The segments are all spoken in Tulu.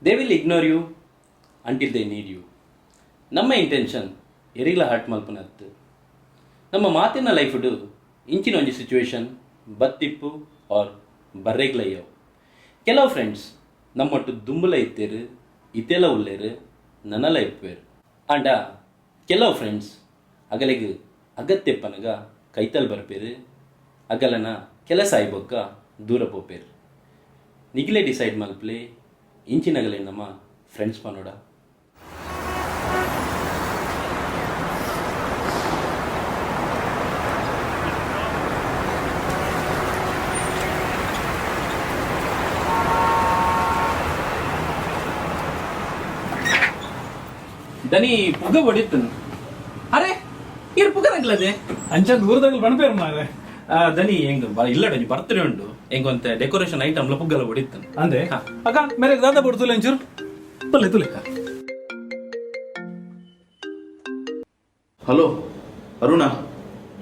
They will ignore you until they need you. ನಮ್ಮ ಇಂಟೆನ್ಷನ್ ಎರಿಗ್ಲ ಹರ್ಟ್ ಮಲ್ಪನತ್ತು. ನಮ್ಮ ಮಾತಿನ ಲೈಫ್ಡು ಇಂಚಿನ ಒಂಜಿ ಸಿಚುವೇಶನ್ ಬತ್ತಿಪ್ಪು ಆರ್ ಬರ್ರೆಗ್ಲಯ್ಯವು. ಕೆಲವು ಫ್ರೆಂಡ್ಸ್ ನಮ್ಮೊಟ್ಟು ದುಂಬುಲ ಇತ್ತೇರು, ಇತೆಲ ಉಲ್ಲೇರು, ನನಲ ಇಪ್ಪುವೆರ್. ಆಂಡ ಕೆಲವು ಫ್ರೆಂಡ್ಸ್ ಅಗಲೆಗ್ ಅಗತ್ಯಪ್ಪನಗ ಕೈತಲ್ ಬರ್ಪೇರು, ಅಗಲನ ಕೆಲಸ ಆಯ್ಬೊಕ್ಕ ದೂರ ಪೋಪೇರು. ನಿಗಿಲೆ ಡಿಸೈಡ್ ಮಲ್ಪಲೆ, ಇಂಚಿನಗಲೆ ನಮ್ಮ ಫ್ರೆಂಡ್ಸ್ ಪನೋಡ. ದನಿ ಪುಗ ಹೊಡಿತನು. ಅರೆ, ಇರ್ ಪುಗದಂಗ್ಲದೆ. ಅಂಚನ್ ದೂರದಾಗ ಬಣಪೇರು ಮಾರೆ. ದನಿ ಹೆಂಗ್ ಇಲ್ಲ, ಒಂಜಿ ಬರ್ತಡೆ ಉಂಡು, ಹೆಂಗ್ ಡೆಕೋರೇಷನ್ ಐಟಮ್ ಪುಗ್ಗಲ ಹೊಡಿತನು. ಅಂದೆ? ಅಕ್ಕ, ಮೇರೆ ದಾದ ಬೋಡು ತುಲೆ ಒಂಚೂರು. ತುಲೆ ತುಲೆ. ಹಲೋ ಅರುಣ,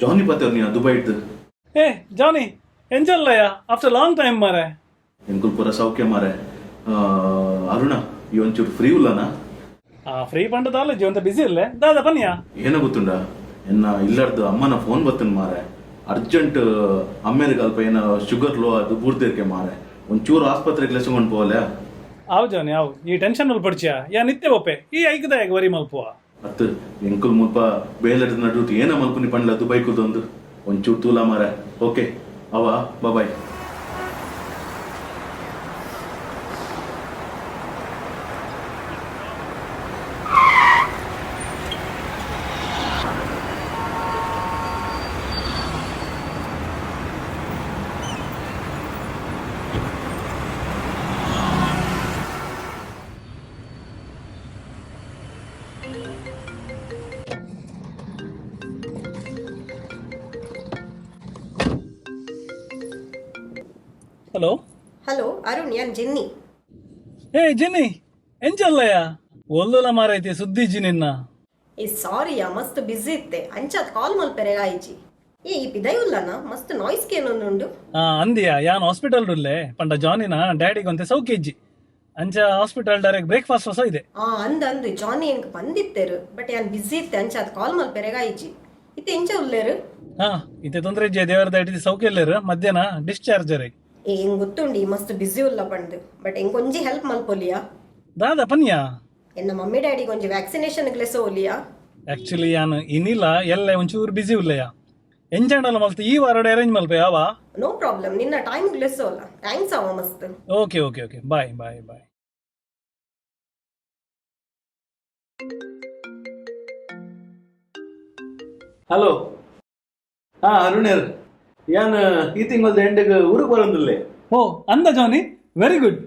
ಜಾನಿ ಪಾತೆರ್ ನೀನ ದುಬೈ ಇಡ್ದು. ಏ ಜಾನಿ, ಎಂಚಲ್ಲಯ್ಯ? ಆಫ್ಟರ್ ಲಾಂಗ್ ಟೈಮ್ ಮಾರೆ. ಎಂಕುಲ್ ಪೂರ ಸೌಖ್ಯ ಮಾರೆ. ಅರುಣ, ಈ ಒಂಚೂರು ಫ್ರೀ ಉಲ್ಲನಾ? ಆ, ಫ್ರೀ ಪಂಡ ದಾಲ ಜೀವಂತ ಬಿಸಿ ಇಲ್ಲೇ. ದಾದ ಪನ್ಯಾ? ಏನ ಗೊತ್ತುಂಡ, ಎನ್ನ ಇಲ್ಲರ್ದು ಅಮ್ಮನ ಫೋನ್ ಬತ್ತನ್ ಮಾರೆ, ಅರ್ಜೆಂಟ್. ಅಮ್ಮೇರಿಗೆ ಅಲ್ಪ ಏನ ಶುಗರ್ ಲೋ ಅದು ಬೂರ್ದಿರ್ಕೆ ಮಾರೆ. ಒಂಚೂರು ಆಸ್ಪತ್ರೆಗೆ ಲೆಸಗೊಂಡು ಪೋಲೆ. ಆವು ಜಾನಿ, ಆವು. ಈ ಟೆನ್ಷನ್ ಮಲ್ಪಡ್ಚಿಯಾ. ಯಾ ನಿತ್ಯ ಒಪ್ಪೆ. ಈ ಐಕದಾಯ ವರಿ ಮಲ್ಪುವ. ಅತ್ತು, ಎಂಕುಲ್ ಮುಲ್ಪ ಬೇಲೆಡ್ ನಡುಟ್ ಏನ ಮಲ್ಪುನಿ ಪಂಡ್ಲ. ದುಬೈ ಕುದೊಂದು ಒಂಚೂರು ತೂಲ ಮಾರೆ. ಓಕೆ, ಅವ, ಬಾಯ್. ಹಲೋ. ಹಲೋ ಅರುಣ್, ಯಾನ್ ಜೆನ್ನಿ. ಏ ಜೆನ್ನಿ, ಎಂಚಲ್ಲಯ್ಯ? ಒಲ್ಲುಲ ಮಾರೈತಿ, ಸುದ್ದಿಜ್ಜಿ ನಿನ್ನ. ಏ ಸಾರಿಯಾ, ಮಸ್ತ್ ಬ್ಯುಸಿ ಇತ್ತೆ, ಅಂಚಾದ್ ಕಾಲ್ ಮಲ್ಪೆರೆ ಆಯ್ಜಿ. ಏ, ಈ ಪಿದೈ ಉಲ್ಲನ? ಮಸ್ತ್ ನಾಯ್ಸ್ ಕೇನೊಂದುಂಡು. ಆ, ಅಂದಿಯಾ, ಯಾನ್ ಹಾಸ್ಪಿಟಲ್ ಉಲ್ಲೆ. ಪಂಡ ಜಾನಿನ ಡ್ಯಾಡಿಗೊಂತೆ ಸೌಖ್ಯ ಇಜ್ಜಿ, ಅಂಚ ಹಾಸ್ಪಿಟಲ್ ಡೈರೆಕ್ಟ್ ಬ್ರೇಕ್ಫಾಸ್ಟ್ ಹೊಸ ಇದೆ. ಆ, ಅಂದ್ ಅಂದ್, ಜಾನಿ ಎಂಕ್ ಬಂದಿತ್ತೆರು, ಬಟ್ ಯಾನ್ ಬ್ಯುಸಿ ಇತ್ತೆ, ಅಂಚಾದ್ ಕಾಲ್ ಮಲ್ಪೆರೆ ಆಯ್ಜಿ. ಇತ್ತೆ ಎಂಚ ಉಲ್ಲೇರು? ಹಾ, ಇತ್ತೆ ತೊಂದ್ರೆ ಇಜ್ಜೆ, ದೇವರ ದಯಟಿತಿ ಸೌಖ್ಯ ಇಲ್ಲೇರು. ಮಧ್ಯಾಹ್ನ ಡಿಸ್ಚಾರ್ಜ್. ಏ, ಎಂಗ್ ಗೊತ್ತುಂಡು ಈ ಮಸ್ತ್ ಬ್ಯುಸಿ ಉಲ್ಲ ಪಂಡ್, ಬಟ್ ಎಂಕ್ ಒಂಜಿ ಹೆಲ್ಪ್ ಮಲ್ಪೊಲಿಯಾ? ದಾದ ಪನ್ಯಾ? ಎನ್ನ ಮಮ್ಮಿ ಡ್ಯಾಡಿಗೆ ಒಂಜಿ ವ್ಯಾಕ್ಸಿನೇಷನ್ ಗ್ಲೆಸೋಲಿಯಾ? ಆಕ್ಚುಲಿ ಯಾನ್ ಇನ್ನಿಲ್ಲ ಎಲ್ಲ ಒಂಚೂರು ಬಿಸಿ ಉಲ್ಲೆಯ. ಎಂಚಾಂಡಲ ಮಲ್ತು ಈ ವಾರ ಅರೇಂಜ್ ಮಲ್ಪೆ, ಯಾವ? ನೋ ಪ್ರಾಬ್ಲಮ್, ನಿನ್ನ ಟೈಮ್ ಗ್ಲೆಸೋಲ. Thanks ಅವ ಮಸ್ತ್. Okay okay okay bye bye bye. Hello, ಹಾ ಅರುಣರ್, ಯಾನ್ ಈ ತಿಂಗಳದ ಎಂಡಿಗೆ ಊರಿಗೆ ಬರೋದಿಲ್ಲ. ಓ ಅಂದ ಜಾನಿ, ವೆರಿ ಗುಡ್.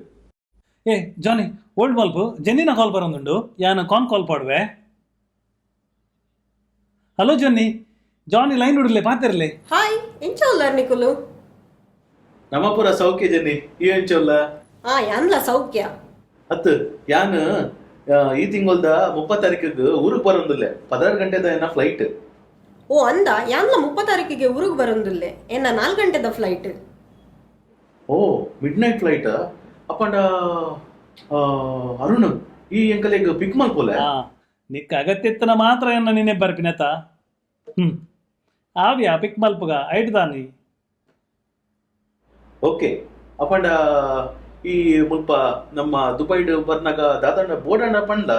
ಏ ಜಾನಿ, ಓಲ್ಡ್ ಮಲ್ಪು, ಜೆನ್ನಿನ ಕಾಲ್ ಬರೋದುಂಡು, ಯಾನ್ ಕಾನ್ ಕಾಲ್ ಪಾಡುವೆ. ಹಲೋ ಜೊನ್ನಿ, ಜಾನಿ ಲೈನ್ ಉಡ್ಲೆ, ಪಾತಿರ್ಲೆ. ಹಾಯ್, ಎಂಚ ಉಲ್ಲಾರ್ ನಿಕುಲು? ನಮ್ಮಪುರ ಸೌಖ್ಯ ಜನ್ನಿ, ಈ ಎಂಚೊಲ್ಲ? ಆ, ಯಾನ್ಲ ಸೌಖ್ಯ. ಅತ್ತು, ಯಾನ್ ಈ ತಿಂಗಳದ 30 ತಾರೀಕಿಗೆ ಊರಿಗೆ ಬರೋದಿಲ್ಲ. 16 ಗಂಟೆದ ಏನ ಫ್ಲೈಟ್. ಓ ಅಂದ, ಯಾನ್ಲ 30 ತಾರೀಕಿಗೆ ಊರಿಗೆ ಬರೋದಿಲ್ಲೆ. ಎನ್ನ 4 ಗಂಟೆದ ಫ್ಲೈಟ್. ಓ, ಮಿಡ್ ನೈಟ್ ಫ್ಲೈಟ್ ಅಪ್ಪಂಡ. ಅರುಣ್, ಈ ಎಂಕಲೆಗ್ ಪಿಕ್ ಮಲ್ಪೋಲೆ. ಹಾ, ನಿಕ್ಕ ಅಗತ್ಯತ್ತನ ಮಾತ್ರ ಎನ್ನ ನಿನ್ನೆ ಬರ್ಪಿನತ. ಹ್ಮ್ ಆವ್ಯಾ, ಪಿಕ್ ಮಲ್ಪುಗ ಐಟ್ ದಾನಿ. ಓಕೆ, ಅಪ್ಪಂಡ ಈ ಮುಲ್ಪ ನಮ್ಮ ದುಬೈಡ್ ಬರ್ನಾಗ ದಾದಂಡ ಬೋರ್ಡ್ ಪಂಡ್ಲ.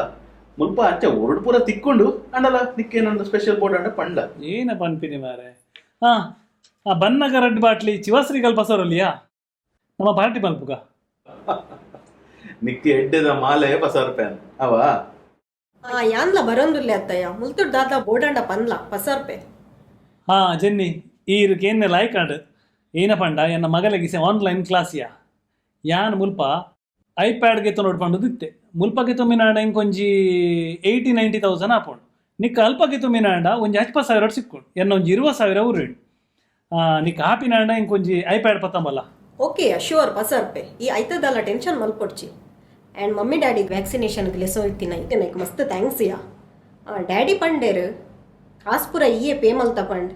ಮುಲ್ಪ ಅಂಚೆ ಊರುಡು ಪೂರ ತಿಕ್ಕೊಂಡು ಅಂಡಲ ನಿಕ್ಕೇನೊಂದು ಸ್ಪೆಷಲ್ ಬೋರ್ಡ್ ಅಂಡ ಪಂಡ್ಲ. ಏನ ಪನ್ಪಿನಿ ಮಾರೆ. ಹಾ ಆ ಬನ್ನಗ ರಡ್ಡ್ ಬಾಟ್ಲಿ ಚಿವಾಸ್ರಿಗಲ್ ಪಸರೊಲಿಯಾ? ನಮ್ಮ ಪಾರ್ಟಿ ಮಲ್ಪುಗ. ನಿಕ್ಕಿ ಎಡ್ಡೆದ ಮಾಲೆ ಪಸಾರು ಪ್ಯಾನ್ ಅವ. ಆ, ಯಾನ್ಲ ಬರೋಂದುಲ್ಲೆ ಅತ್ತಯ್ಯ. ಮುಲ್ತುಡ್ ದಾದ ಬೋಡಂಡ ಪನ್ಲ, ಪಸರ್ಪೆ. ಹಾ ಜೆನ್ನಿ, ಈರು ಕೇನ್ನೆ ಲಾಯ್ಕ್ ಆಂಡ್. ಏನ ಪಂಡ, ಎನ್ನ ಮಗಲಗಿಸೆ ಆನ್ಲೈನ್ ಕ್ಲಾಸಿಯಾ. ಯಾನ್ ಮುಲ್ಪ ಐಪ್ಯಾಡ್ಗೆ ತೊನೋಡು ಪಂಡುದಿತ್ತೆ. ಮುಲ್ಪಗೆ ತುಮ್ಮಿನಾಂಡ ಇಂಕೊಂಜಿ 80-90 ತೌಸಂಡ್ ಆಪುಂಡು. ನಿಕ್ಕ ಅಲ್ಪಗೆ ತುಮ್ಮಿನಾಂಡ ಒಂಜಿ 10 ಸಾವಿರ ಸಿಕ್ಕೊಂಡು. ಎನ್ನ ಒಂಜಿ 20 ಸಾವಿರ ಊರು. ನಿಕ್ಕ ಆಪಿನಾಂಡ ಇಂಕೊಂಜಿ ಐಪ್ಯಾಡ್ ಪತ್ತಂಬಲ್ಲ. ಓಕೆ, ಶ್ಯೂರ್, ಪಸರ್ಪೆ. ಈ ಐತದಲ್ಲ, ಟೆನ್ಷನ್ ಮಲ್ಪೊಡ್ಚಿ. ಆ್ಯಂಡ್ ಮಮ್ಮಿ ಡ್ಯಾಡಿ ವ್ಯಾಕ್ಸಿನೇಷನ್ ಲೆಸೋ ಇತ್ತಿನ ಇತ್ತೆ ಮಸ್ತ್ thanks yeah. Daddy ಪಂಡೇರು, ಕಾಸ್ಪುರ ಇಯೇ ಪೇ ಮಲ್ತ ಪಂಡ್.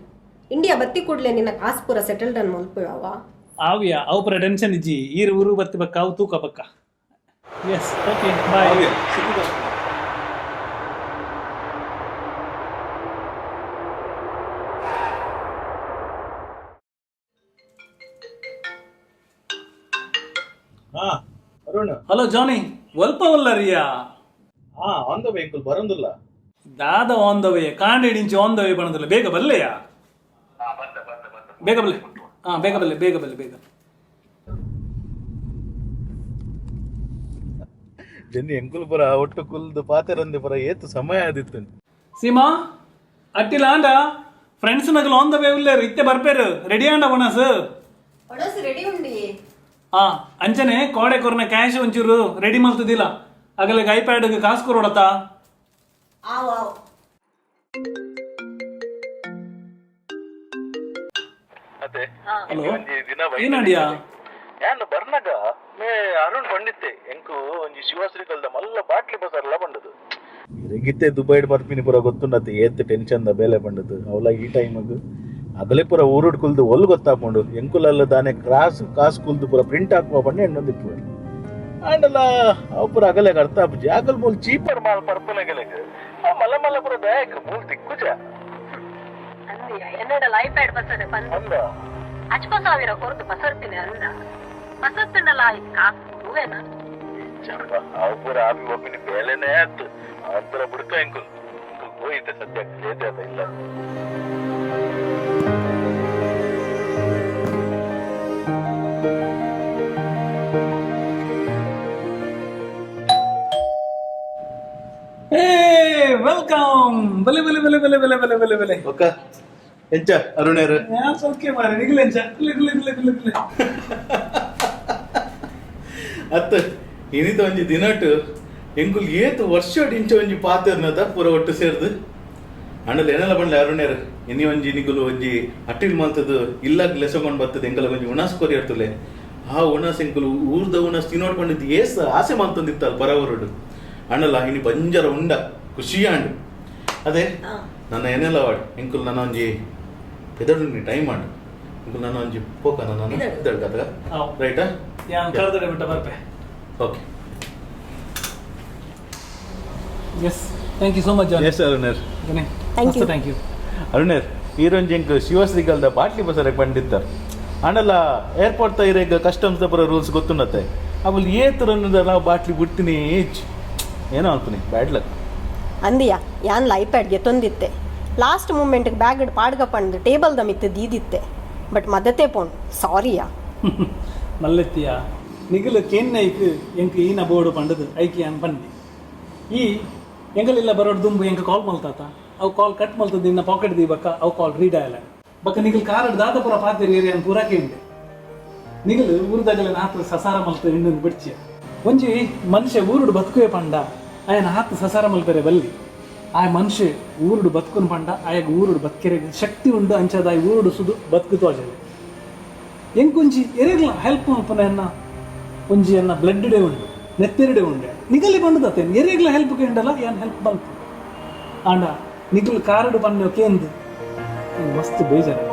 ಇಂಡಿಯಾ ಬತ್ತಿ ಕೂಡಲೇ ನಿನ್ನ ಕಾಸ್ಪುರ ಸೆಟಲ್ಡ್ ಅನ್ ಮಲ್ಪುವ. ಆವ್ಯಾ, ಅವು ಪುರ ಟೆನ್ಷನ್ ಇಜ್ಜಿ. ಈರು ಊರು ಬತ್ತಿ ಬಕ್ಕ, ಅವು ತೂಕ ಬಕ್ಕ. Yes, okay, bye. ಹಾ ಅರುಣ್. ಹಲೋ ಜಾನಿ, ಒಲ್ಪ ಉಲ್ಲರಿಯಾ? ಹಾ, on the vehicle ಬರಂದಿಲ್ಲ. ದಾದ on the way? ಕಾಂಡೆ ಇಂಚಿ on the way ಬಣದಲ್ಲ. ಬೇಗ ಬಲ್ಲೆಯಾ, ಬೇಗ ಬಲ್ಲೆ. ಹಾ, ಬೇಗ ಬಲ್ಲೆ, ಬೇಗ ಬಲ್ಲೆ, ಬೇಗ. ಜನ್ನಿ, ಎಂಕುಲ್ ಪುರ ಒಟ್ಟು ಕುಲ್ದು ಪಾತೆರಂದೆ ಪುರ ಏತು ಸಮಯ ಆದಿತ್ತು. ಸೀಮಾ, ಅಟ್ಟಿಲ ಆಂಡ? ಫ್ರೆಂಡ್ಸ್ ನಗಲು on the way ಉಲ್ಲೇರು, ಇತ್ತೆ ಬರ್ಪೇರು. ರೆಡಿ ಆಂಡ ಒಣಸ್? ಒಣಸು ರೆಡಿ ಉಂಡಿ. ಆ ಅಂಚನೆ ಕೋಡೆ ಕೊರ್ನ ಕ್ಯಾಶ್ ಒಂಚೂರು ರೆಡಿ ಮಲ್ತದಿಲ್ಲ. ಅಗಲಿಗೆ ಐಪ್ಯಾಡ್ ಕಾಸು ಕೊರೋಡತ್ತ. ಆವ್ ಆವ್. ಅದೇ. ಹಲೋ. ಒಂಜಿ ದಿನ. ಏನಂಡಿಯಾ? ಯಾನ್ ಬರ್ನಗ ಮೇ ಅರುಣ್ ಪಂಡಿತ್ತೆ, ಎಂಕು ಒಂಜಿ ಶಿವಶ್ರೀಕಲ್ದ ಮಲ್ಲ ಬಾಟ್ಲಿ ಬಸರ್ಲ ಬಂಡದು. ಇರೆಗಿತ್ತೆ ದುಬೈಡ್ ಬರ್ಪಿನಿ ಪೂರ ಗೊತ್ತುಂಡತ್ತೆ, ಏತ್ ಟೆನ್ಷನ್ the ಬೇಲೆ ಬಂಡದು. ಅವಲ ಈ ಟೈಮಗ್ ಅಗಲೆ ಪೂರ ಊರುಡ್ ಕುಲ್ದು ಒಲ್ ಗೊತ್ತಾಪುಂಡು. ಎಂಕುಲಲ್ಲ ದಾನೆ ಕ್ರಾಸ್ ಕಾಸ್ ಕುಲ್ದು ಪೂರ ಪ್ರಿಂಟ್ ಹಾಕುವ ಪಂಡ ಎಣ್ಣೊಂದಿಪ್ಪು. ಆಂಡಲ ಅವು ಪೂರ ಅಗಲೆ ಅರ್ಥ ಆಪುಜಿ. ಅಗಲ್ ಮೂಲ್ ಚೀಪರ್ ಮಾಲ್ ಪರ್ಪುನಗಲೆಗ್ ಆ ಮಲ್ಲ ಮಲ್ಲ ಪೂರ ಬ್ಯಾಗ್ ಮೂಲ್ ತಿಕ್ಕುಜ. ಅಂದಿಯ, ಎನ್ನಡಲ ಐಪ್ಯಾಡ್ ಬಸರೆ ಬಂದು. ಅಂದ. ಅಚ್ಪ ಸಾವಿರ ಕೊರ್ದು ಬಸರ್ತೀನಿ ಅಂದ. ಬಸತ್ತಿನಲ್ಲ ಕಾಸು ಹೂವೇನ? ಚಂಪ, ಅವು ಪೂರ ಆಪಿ ಒಪ್ಪಿನ ಬೇಲೆನೇ ಆತು. ಅಂತರ ಬುಡ್ಕ ಎಂಕುಲ್ ಎಂಕುಲ್ ಹೋಯಿತೆ. ಸದ್ಯಕ್ಕೆ ಲೇತೆ ಆತ ಇಲ್ಲ. ಏ welcome, ಬಲೆ ಬಲೆ ಬಲೆ ಬಲೆ ಬಲೆ ಬಲೆ ಬಲೆ ಬಲೆ. ಒಕ್ಕ ಎಂಚ ಅರುಣೇರು? ಯಾನ್ ಸೌಖ್ಯ ಮಾರೆ, ನಿಗಲೆಂಚ? ಕುಲೆ ಕುಲೆ ಕುಲೆ ಕುಲೆ ಕುಲೆ. ಅತ್ತ, ಇನಿತ ಒಂಜಿ ದಿನಟ್ ಎಂಕುಲ್ ಏತ್ ವರ್ಷ ಇಂಚ ಒಂಜಿ ಪಾತೆರ್ನದ ಪೂರ ಒಟ್ಟು ಸೇರ್ದು. ಅಂಡಲ ಏನೆಲ್ಲ ಬಂಡ್ಲೆ ಅರುಣೇರು, ಇನಿ ಒಂಜಿ ನಿಗುಲು ಒಂಜಿ ಅಟ್ಟಿಲ್ ಮಲ್ತದ್ದು ಇಲ್ಲಾಗ್ ಲೆಸಗೊಂಡು ಬರ್ತದೆ. ಎಂಕಲ ಒಂಜಿ ಉಣಸ್ ಕೊರಿಯರ್ತುಲೆ. ಆ ಉಣಸ್ ಎಂಕುಲು ಊರ್ದ ಉಣಸ್ ತಿನ್ನೋಡ್ಕೊಂಡಿದ್ದು ಏಸ್ ಆಸೆ ಮಲ್ತೊಂದಿತ್ತಲ್ಲ ಪರವರುಡು. ಅಂಡಲ ಇನಿ ಬಂಜರ ಉಂಡ ಖುಷಿ ಆಂಡು. ಅದೇ ನನ್ನ ಏನೆಲ್ಲ ವಾಡ್ ಎಂಕುಲು ನನ್ನ ಒಂಜಿ ಪೆದಡು ಟೈಮ್ ಆಂಡು. ಎಂಕುಲು ನನ್ನ ಒಂಜಿ ಪೋಕ ನನ್ನ ಪೆದಡು ಕథ. ಆವ್. ರೈಟಾ? ಯಾನ್ ಕರ್ದಡೆ ಬಿಟ್ಟ ಬರ್ಪೆ. Okay. Yes, thank you so much John. S ಅರುಣರ್. Thank you. Thank you. ಅರುಣರ್, ಈರೊಂಜಿ ಎಂಕ್ ಶಿವಶ್ರೀಗಲ್ದ ಬಾಟ್ಲಿ ಬಸರಕ್ಕೆ ಬಂದಿತ್ತಾರೆ. ಆಂಡಲ ಏರ್ಪೋರ್ಟ್ ಇರೇಗ ಕಸ್ಟಮ್ಸ್ the ಪೂರ ರೂಲ್ಸ್ ಗೊತ್ತುಂಡತ್ತೆ. ಅವಲ್ ಏತ್ ನಾವು ಬಾಟ್ಲಿ ಬಿಡ್ತೀನಿ ಏನೋ ಅನ್ಪುನಿ, ಬ್ಯಾಡ್ ಲಕ್. ಅಂದಿಯ, ಯಾನ್ಲ ಐಪ್ಯಾಡ್ ಗೆತ್ತೊಂದಿತ್ತೆ. Last moment bag ಪಾಡ್ಗ ಪಂದು ಟೇಬಲ್ the ಮಿತ್ತು ದೀದಿತ್ತೆ. ಬಟ್ ಮದತೆ ಪೋಣ್, ಸಾರಿಯಾ. ಮಲ್ಲೆತ್ತಿಯ, ನಿಗಲು ಕೇನ್ನೈಕ್ ಎಂಕ್ ಈನ ಬೋರ್ಡು ಪಂಡದು ಐಕ್ ಯಾನ್ ಪಂಡಿ. ಈ ಎಂಗಲಿಲ್ಲ ಬರೋಡ್ ದುಂಬು ಎಂಕ್ ಕಾಲ್ ಮಲ್ತಾತ. ಅವು ಕಾಲ್ ಕಟ್ ಮಲ್ತದ ನಿನ್ನ ಪಾಕೆಟ್ the ಬಕ್ಕ ಅವು ಕಾಲ್ ರೀಡಾಯಲ. ಬಕ್ಕ ನಿಗಲ್ ಕಾರಡ್ ದಾದ ಪೂರ ಪಾತೆರ್ ಏರಿಯಾನ್ ಪೂರ ಕೇಂಡೆ. ನಿಗಲು ಊರ್ದಾಗಲೆ ನಾತ್ ಸಸಾರ ಮಲ್ತ ಹೆಣ್ಣು ಬಿಡ್ಚಿಯ. ಒಂಜಿ ಮನುಷ್ಯ ಊರುಡು ಬದುಕುವೆ ಪಂಡ ಆಯನ ಹಾತ್ ಸಸಾರ ಮಲ್ಪೆರೆ ಬಲ್ಲಿ. ಆ ಮನುಷ್ಯ ಊರುಡು ಬದುಕುನ್ ಪಂಡ ಆಯಗ ಊರುಡು ಬದುಕೆರೆ ಶಕ್ತಿ ಉಂಡು. ಅಂಚದ ಆಯ್ ಊರುಡು ಸುದು ಬದುಕು ತೋಜಲೆ. ಎಂಕೊಂಜಿ ಎರೆಗ್ಲ ಹೆಲ್ಪ್ ಮಲ್ಪುನ ಎನ್ನ ಒಂಜಿ ಎನ್ನ ಬ್ಲಡ್ ಡೇ ಉಂಡು, ನೆತ್ತೆರಡೆ ಉಂಡೆ. ನಿಗಲಿ ಬಂದದತ್ತೆ ಎರೆಗ್ಲ ಹೆಲ್ಪ್ ಕೇಂಡಲ್ಲ, ಏನ್ ಹೆಲ್ಪ್ ಬಂತು. ಆಂಡ ನಿಗಲ್ ಕಾರಡು ಪನ್ನ ಕೇಂದು ನಂಗ್ ಮಸ್ತ್ ಬೇಜಾರು.